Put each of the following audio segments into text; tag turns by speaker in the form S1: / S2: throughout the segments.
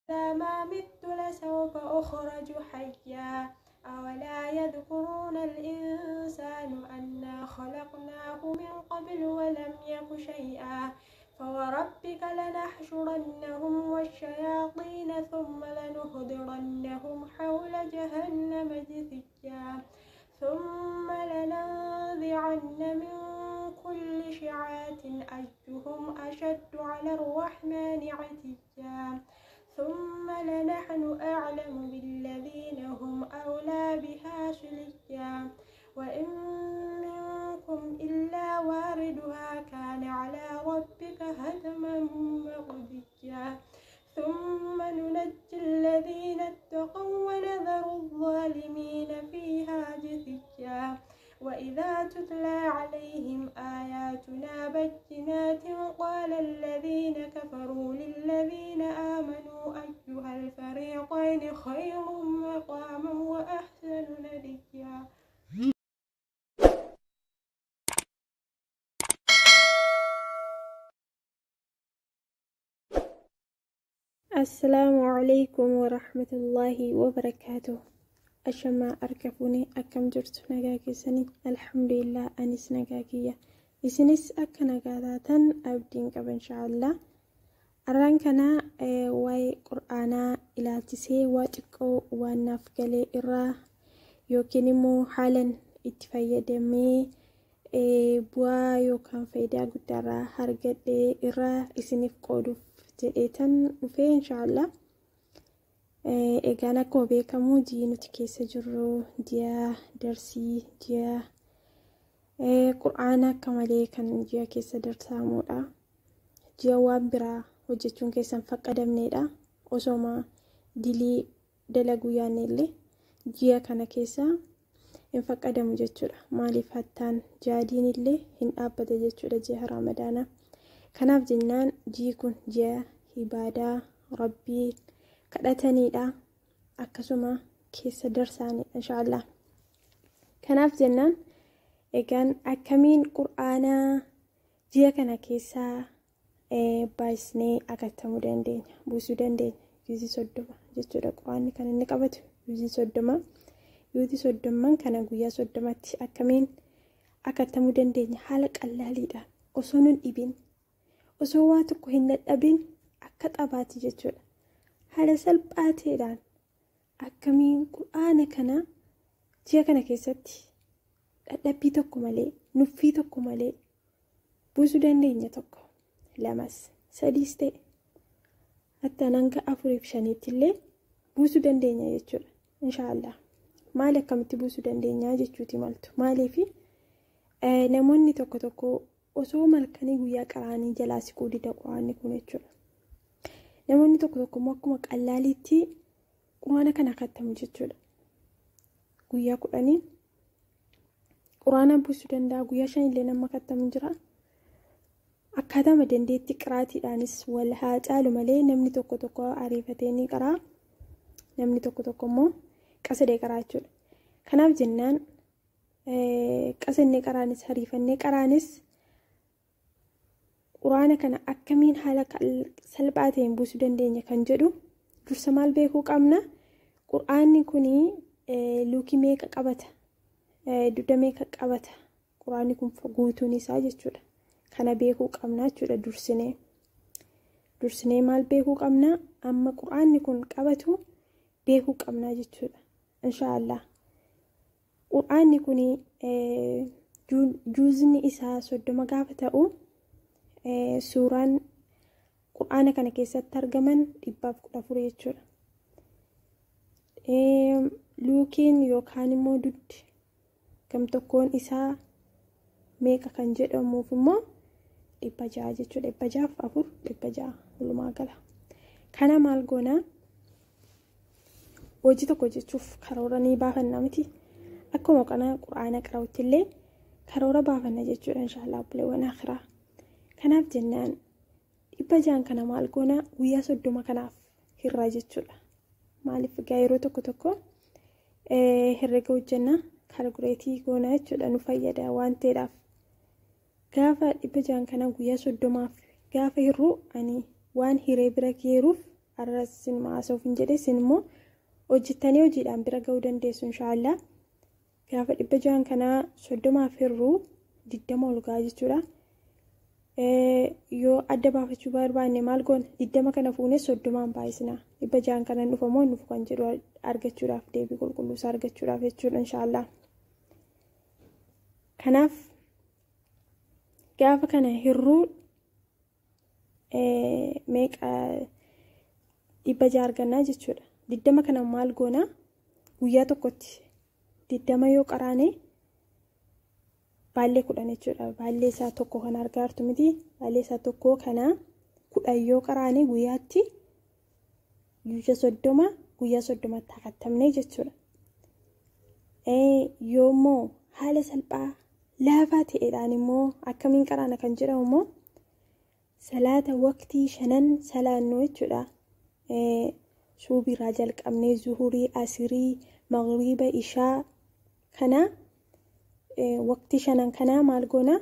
S1: ما مت لسوف أخرج حيا. أولا يذكرون الإنسان أنا خلقناه من قبل ولم يك شيئا. فوربك لنحشرنهم والشياطين ثم لنحضرنهم حول جهنم جثيا. ثم لننزعن من كل شيعة أيهم أشد على الرحمن عتيا. ثم لنحن أعلم بالذين هم أولى بها صليا. وإن منكم إلا واردها كان على ربك هتما مقضيا. ثم ننجي الذين اتقوا ونذر الظالمين فيها جثيا. وإذا تتلى عليهم آياتنا بينات قال الذين كفروا للذين آمنوا أيها الفريقين خير مقاما وأحسن نديا.
S2: السلام عليكم ورحمة الله وبركاته. Ashamaa harka fuunee akkam jirtu nagaa keessanii? Alhamdulillah, anis nagaa kiyya. Isinis akka nagaa taatan abdiin qaba inshaallah. Har'aan kana waa'ee qur'aanaa ilaalchisee waa xiqqoo waan naaf galee irraa yookiin immoo haalan itti fayyadamee bu'aa yookaan faayidaa guddaarraa argadhee irraa isiniif qooduuf jedheetan dhufee inshaallah. Egaan akkuma beekamu ji'i nuti keessa jirru ji'a darsii, ji'a qur'aana akka malee kan ji'a keessa darsaamudha. Ji'a waan biraa hojjechuun keessan faqqadamneedha. Osoma dilii dalaguu yaadne illee ji'a kana keessa hin faqqadamu jechuudha. Maaliif hattaan jaadiin illee hin dhaabbate jechuudha ji'a Ramadaanaa. Kanaaf jennaan ji'i kun ji'a ibaadaa rabbii kadhataniidha, akkasuma keessa darsaanidha inshaallah. Kanaaf jennaan egaan akkamiin qur'aanaa ji'a kana keessaa baay'isnee akattamuu dandeenya, buusuu dandeenya? Juuzii 30 jechuudha qur'aanni kan inni qabatu juuzii 30. Juuzii 30 kana guyyaa 30tti akkamiin akattamuu dandeenya haala qallaaliidhaan osoo nun dhibin, osoo waa tokko hin dadhabin akka xabaati jechuudha. Haala salphaa ta'eedhaan akkamiin qur'aana kana ji'a kana keessatti dadhabbii tokko malee, nuffii tokko malee buusuu dandeenya? 1, 2, 3 ta'e hattaan hanga 4 fi 5tti illee buusuu dandeenya jechuudha inshaallah. Maali akkamitti buusuu dandeenya jechuuti maltu. Maaliif namoonni tokko tokko osoo malkanii guyyaa qaraanii jalaa siquu dida qur'aanni kun jechuudha. Namoonni tokko tokko immoo akkuma qallaaliitti qur'aana kana akattamu jechuudha. Guyyaa 10 qur'aana buusuu danda'a, guyyaa 5 illee nama akattamu jira. Akkaataama dandeettii qiraatiidhaanis wal haa caalu malee namni tokko tokko ariifatee ni qaraa, namni tokko tokko immoo qasadee qaraa jechuudha. Kanaaf jennaan qasannee qaraanis ariifannee qaraanis qur'aana kana akkamiin haala salphaa ta'een buusuu dandeenya kan jedhu dursa maal beekuu qabna? Qur'aanni kun luukii meeqa qabata? Dugda meeqa qabata? Qur'aanni kun guutuun isaa jechuudha. Kana beekuu qabna jechuudha dursinee. Dursinee maal beekuu qabna? Amma qur'aanni kun qabatu beekuu qabna jechuudha. Inshaallah. Qur'aanni kun juuzni isaa 30 gaafa ta'u suuraan qur'aana kana keessatti argaman 114 jechuudha. Luukiin yookaan immoo duddi gamtokkoon isaa meeqa kan jedhamuuf immoo 600 jechuudha. 604, 600 walumaa gala. Kana maal goonaa? Hojii tokko hojjechuuf karoora ni baafanna miti. Akkuma kana qur'aana qara'utti illee karoora baafanna jechuudha inshaallah obboleewwan akhiraa. Kanaaf jennaan 600 kana maal goonaa? Guyyaa 30 kanaaf hirraa jechuudha. Maaliif egaa yeroo tokko tokko herrega hojjenna kaalkuleetii goonaa jechuudha, nu fayyada waan ta'eedhaaf. Gaafa 600 kana guyyaa 30f gaafa hirruu ani waan hiree bira geeruuf Har'as isinuma haasa'uuf hin jedhe, isin immoo hojjettanii hojiidhaan bira ga'uu dandeessu inshaallah. Gaafa 600 kanaa 30 hirruu 20 ol ga'a jechuudha. Yoo adda baafachuu barbaanne maal goona? 20 kana fuunee 30 baay'isna. 600 kana dhufa moo hin dhufu kan jedhu argachuudhaaf, deebii qulqulluu isaa argachuudhaaf jechuudha inshaallah. Kanaaf gaafa kana hirruu meeqa 600 argannaa jechuudha. 20 kana maal goona? Guyyaa tokkotti 20 yoo qaraane baallee 10 jechuudha. Baallee isaa tokko kan argaa jirtu miti. Baallee isaa tokko kana 10 yoo qaraane guyyaatti guyyaa 30 guyyaa 30tti hakattamne jechuudha. Yoo immoo haala salphaa laafaa ta'eedhaan immoo akkamiin qaraana kan jedhamu immoo salaata waqtii 5 salaannu jechuudha. Suubiirraa jalqabnee zuhurii, asirii, magriiba, ishaa kana waqtii 5 kana maal goona?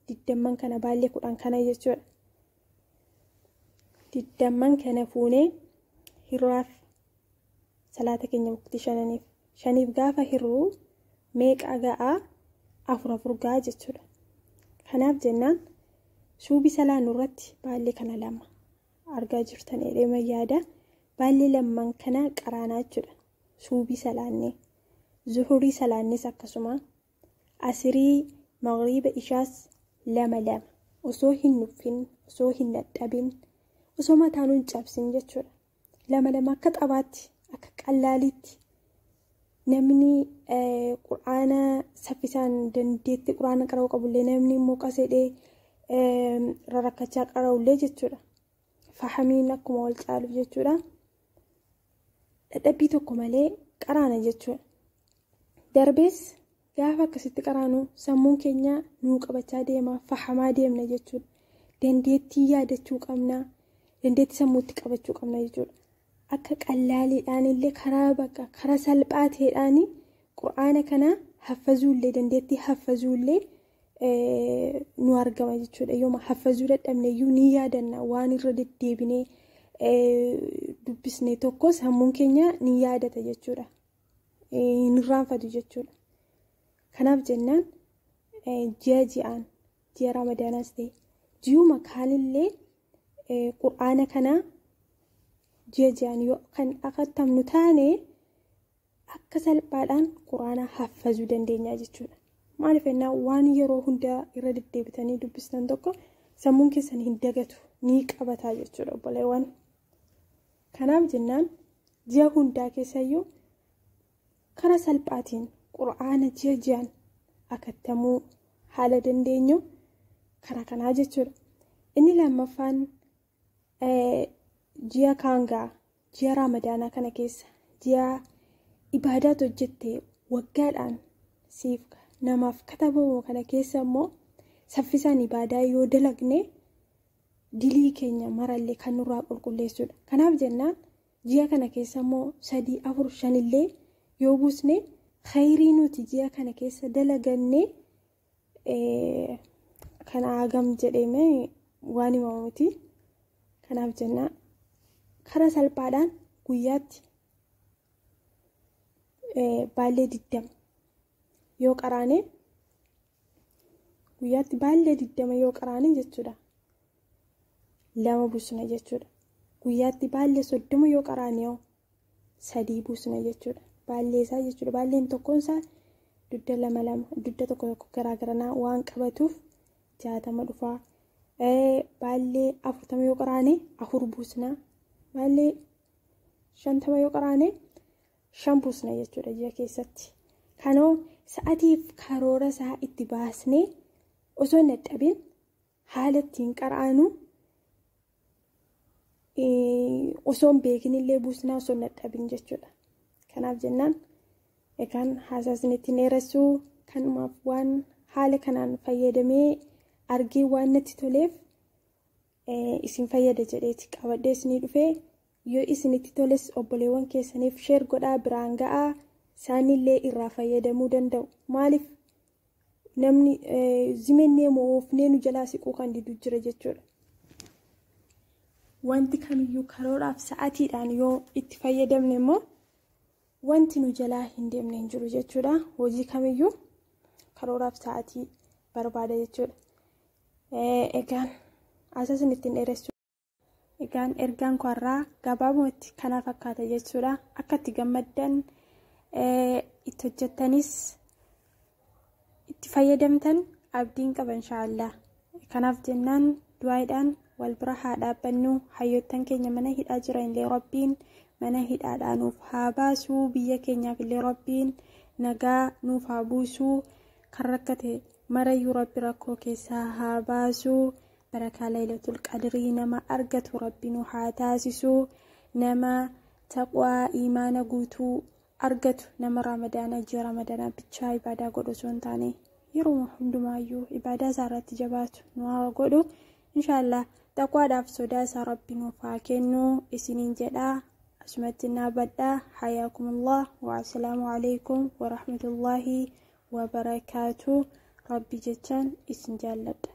S2: 20 kana baallee 10 kana jechuudha. 20 kana fuunee hirraaf salaata keenya waqtii 5 5 gaafa hirruu meeqa ga'aa? 4 4 ga'a jechuudha. Kanaaf jennaan suubii salaannu irratti baallee kana 2 argaa jirtan dheedhema yaada. Baallee 2 kana qaraanaa jechuudha. Suubii salaannee, zuhurii salaannes akkasuma, asirii, magriiba, ishaas 2 2 osoo hin nuffin, osoo hin dadhabin, osoo mataa nuun cabsin jechuudha. 2 2 akka xabaatti, akka qallaaliitti. Namni quraana saffisaan dandeettii quraana qara'uu qabullee, namni immoo qasedhee rarakkachaa qara'ullee jechuudha. Fahamiin akkuma wal caaluuf jechuudha. Dadhabbii tokko malee qaraana jechuudha. Darbees gaafa akkasitti qaraanu sammuun keenya nuu qabachaa deema, fahamaa deemna jechuudha. Dandeettii yaadachuu qabna, dandeettii sammuutti qabachuu qabna jechuudha. Akka qallaaliidhaan illee karaa bakka karaa salphaa ta'eedhaan quraana kana haffazuullee, dandeettii haffazuullee nu argama jechuudha. Yooma haffazuu dadhabne iyyuu ni yaadanna, waan irra deddeebinee dubbisne tokko sammuun keenya ni yaadata jechuudha. Hin irraanfatu jechuudha. Kanaaf jennaan ji'a ji'aan, ji'a Ramadaanaas ta'e ji'uma kaanillee quraana kana ji'a ji'aan yoo kan akattamnu taane akka salphaadhaan quraana haffazuu dandeenya jechuudha. Maaliif jennaan waan yeroo hundaa irra deddeebitanii dubbistan tokko sammuun keessan hin dagatu, ni qabataa jechuudha obboleewwan. Kanaaf jennaan ji'a hundaa keessayyuu karaa salphaatiin quraana ji'a ji'aan akattamuu haala dandeenyu karaa kanaa jechuudha. Inni lammaffaan ji'a kaangaa, ji'a Ramadaanaa kana keessa ji'a ibaadaatu hojjette waggaadhaan siif namaaf katabamu kana keessa immoo saffisaan ibaadaa yoo dalagne dilii keenya marallee kan nurraa qulqulleessudha. Kanaaf jennaan ji'a kana keessa immoo 3 4 5 illee yoo buusne khayrii nuti ji'a kana keessa dalaganne kana hagam jedhame waan himamu miti. Kanaaf jennaan karaa salphaadhaan guyyaatti baallee 20 yoo qaraane, guyyaatti baallee 20 yoo qaraane jechuudha. 2 buusna jechuudha. Guyyaatti baallee 30 yoo qaraane yoo 3 buusna jechuudha. Baallee isaa jechuudha. Baalleen tokkoon isaa dugda 2 2 dugda 1 1 garaagaranaa waan qabatuuf 60 dhufaa. Baallee 40 yoo qaraane 4 buusna. Baallee 50 yoo qaraane 5 buusna jechuudha ji'a keessatti. Kanoo sa'atiif karoora isaa itti baasnee osoo hin dadhabin haala ittiin qaraanu osoo hin beekin illee buusnaa osoo hin dadhabin jechuudha. Kanaaf jennaan egaan haasaa isinitti dheeressuu kanumaaf waan haala kanaan fayyadamee argee waan natti toleef isin fayyada jedheeti qabadhee isinii dhufee. Yoo isinitti toles obboleewwan keessaniif sheer godhaa biraan ga'aa, isaanillee irraa fayyadamuu danda'u. Maaliif namni zimennee mo'oofnee nu jalaa siquu kan didu jira jechuudha. Wanti kamiyyuu karooraaf sa'atiidhaan yoo itti fayyadamne immoo wanti nu jalaa hin deemne hin jiru jechuudha. Hojii kamiyyuu karooraaf sa'atii barbaada jechuudha. Egaan asasin ittiin dheeressu. Egaan ergaan koo gabaabumatti kana fakkaata jechuudha. Akka itti gammaddan itti hojjettanis itti fayyadamtan abdiin qaba inshaallah. Kanaaf jennaan du'aadhaan wal bira haa dhaabbannu. Hayyoottan keenya mana hidhaa jiran illee Rabbiin mana hidhaadhaa nuuf haa baasuu. Biyya keenyaaf illee Rabbiin nagaa nuuf haa buusuu. Kan rakkate marayyuu Rabbi rakkoo keessaa haa baasuu. Barakaa Laylatul Qadrii nama argatu Rabbi nu haa taasisuu. Nama taqwaa imaana guutuu argatu, nama Ramadaana ji'a Ramadaanaa bichaa ibaadaa godhu osoo hin taane yeroo hundumaayyuu ibaadaa isaa irratti jabaatu nu haa godhu. Inshaallah taqwaadhaaf sodaa isaa Rabbi nuuf haa kennu isiniin jedhaa. Asumatti naabadhaa. Hayaakumullah wa assalaamu alaikum wa rahmatullaahi wa barakaatu. Rabbi jechaan isin jaalladha.